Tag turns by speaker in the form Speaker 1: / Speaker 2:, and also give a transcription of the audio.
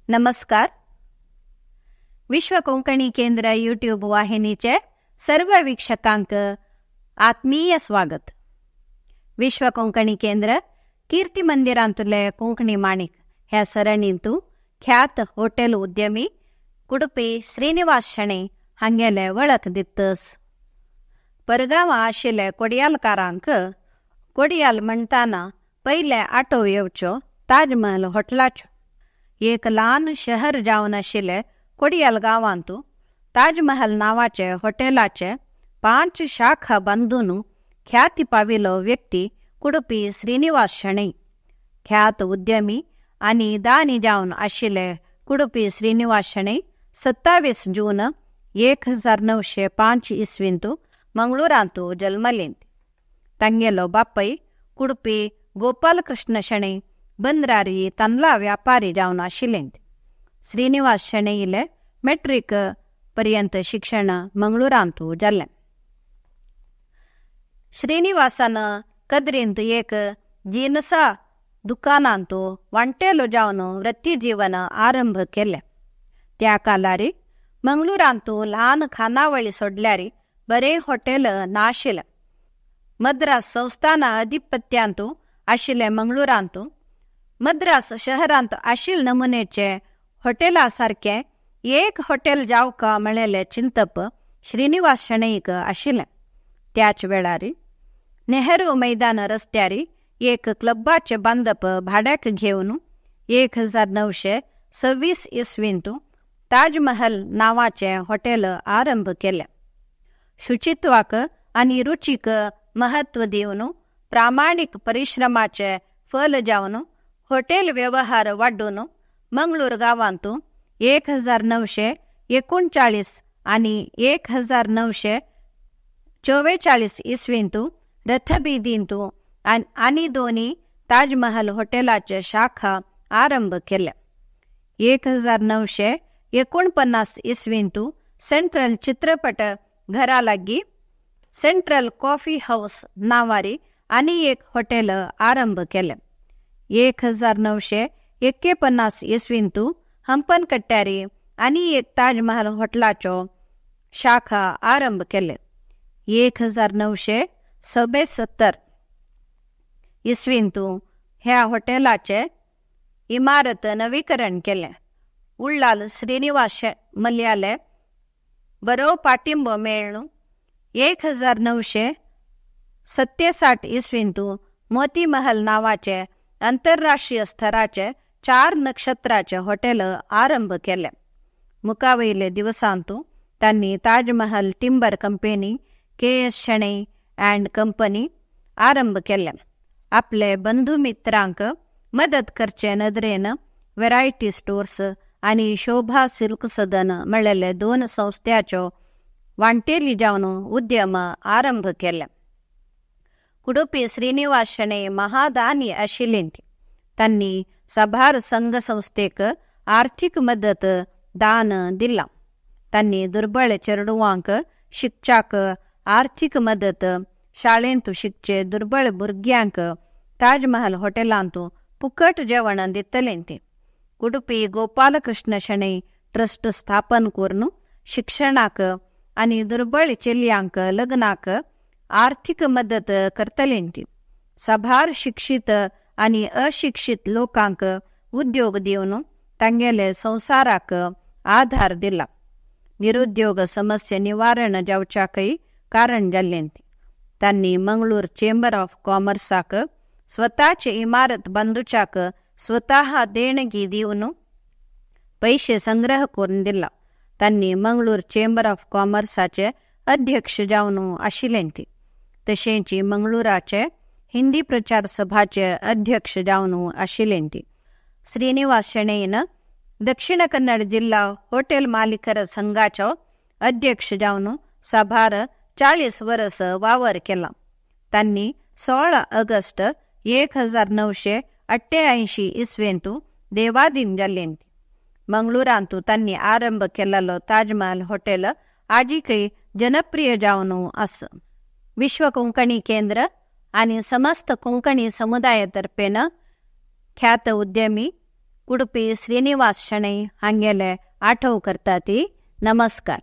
Speaker 1: नमस्कार. विश्व कोंकणी केंद्र यूट्यूब वाहिनीचे सर्व वीक्षकांक आत्मीय स्वागत. विश्व कोंकणी केंद्र कीर्ती मंदिरांतले कोंकणी माणिक ह्या सरणींतू ख्यात होटेल उद्यमी कुडपी श्रीनिवास शणै हांगेले वळख दितस. परगांवां आशिल्ले कोडियालकारांक कोडियाल म्हणटाना पयले आटो येवच्यो ताजमहल हॉटेलाच्यो. एक ल्हान शहर जावन आशिल्ले कोडियाल गांवांतू ताजमहल नांवाचे हॉटेलाचे 5 शाखा बांदून ख्याती पाविलो व्यक्ती कुडपी श्रीनिवास शणै. ख्यात उद्यमी आनी दानी जावन आशिल्ले कुडपी श्रीनिवास शणै 27 जून 1905 इसवींतू मंगळूरांतू जल्मलें. तांगेलो बापय कुडपी गोपालकृष्ण शणै बंदरारी तांदळा व्यापारी जावन आशिल्ले. श्रीनिवास शणैले मॅट्रीक पर्यंत शिक्षण मंगळूरांतू जालें. श्रीनिवासान कद्रींत एक जिनसा दुकानांतू वांटेलो जावन वृत्तीजीवन आरंभ केलें. त्या कालारी मंगळूरांतू ल्हान खानावळी सोडल्यारी बरें हॉटेल नाशिल्लें. मद्रास संस्थाना अधिपत्यांतू आशिल्ले मंगळूरांतू मद्रास शहरांत आशिल नमुनेचे हॉटेला सारकें एक हॉटेल जावका म्हळेलें चिंतप श्रीनिवास शणैक आशिल्लें. त्याच वेळार नेहरू मैदान रस्त्यार एक क्लब्बाचें बांदप भाड्याक घेवन 1926 इसवींतू ताजमहल नांवाचें हॉटेल आरंभ केलें. शुचित्वाक आनी रुचीक महत्व दिवन प्रामाणीक परिश्रमाचें फल जावन हॉटेल व्यवहार वाडून मंगळूर गांवांतू 1939 आनी 1944 इसवींतू रथबीदींतू आनी दोनी ताजमहल हॉटेलाचे शाखा आरंभ केल्या. 1949 इसवींतू सेंट्रल चित्रपट घरा लागीं सेंट्रल कॉफी हाऊस नांवारी आनी एक हॉटेल आरंभ केलें. 1951 इसवींतू हंपनकट्ट्यारी आनी एक ताजमहल हॉटेलाचो शाखा आरंभ केले. 1977 इसवींतू ह्या हॉटेलाचे इमारत नवीकरण केलें. उल्लाल श्रीनिवास मल्याले बरो पाटिंबो मेळ्ळो. 1967 इसवींतू मोतीमहल नांवाचे आंतरराष्ट्रीय स्तराचे 4 नक्षत्राचे हॉटेल आरंभ केले. मुखावयले दिवसांतू तांणी Taj Mahal timber company K S Shenoy and company आरंभ केले. आपले बंधुमित्रांक मदत करचे नदरेन व्हेरायटी स्टोर्स आनी शोभा सिल्क सदन म्हळेले 2 संस्थ्याच्यो वांटेली जावन उद्यम आरंभ केले. कुडुपी श्रीनिवास शणै महादानी आशिल्ले. तांणी साबार संघ संस्थेक आर्थिक मदत दान दिलां. तांणी दुर्बळ चेडवांक शिकच्याक आर्थिक मदत, शाळेंत शिकचे दुर्बळ भुरग्यांक ताजमहल हॉटेलांतू फुकट जेवण दितले. कुडुपी गोपालकृष्ण शणै ट्रस्ट स्थापन करून शिक्षणाक आनी दुर्बळ चेलयांक लग्नाक आर्थिक मदत करतले. साबार शिक्षित आनी अशिक्षित लोकांक उद्योग दिवन तांगेले संवसाराक आधार दिला. निरुद्योग समस्ये निवारण जावच्याकय कारण जाल्लें. तांणी मंगळूर चेंबर ऑफ कॉमर्साक स्वताचे इमारत बांदुच्याक स्वतः देणगी दिवन पैशे संग्रह करून दिला. तांणी मंगळूर चेंबर ऑफ कॉमर्साचे अध्यक्ष जावन आशिल्ले. तशेंच मंगळूराचे हिंदी प्रचार सभाचे अध्यक्ष जावन आशिल्ले. श्रीनिवास शणैन दक्षिण कन्नड जिल्हा होटेल मालिकर संघाचो अध्यक्ष जावन साबार 40 वर्स वावर केला. तांणी 16 ऑगस्ट 1988 इसवेंतू देवाधीन जाल्ले. मंगळूरांतू तांणी आरंभ केलेलो ताजमहल हॉटेल आजीकय जनप्रिय जावन आसा. विश्व कोंकणी केंद्र आनी समस्त कोंकणी समुदायातर्फेन ख्यात उद्यमी उडपी श्रीनिवास शणै हांगेले आठव करता ती. नमस्कार.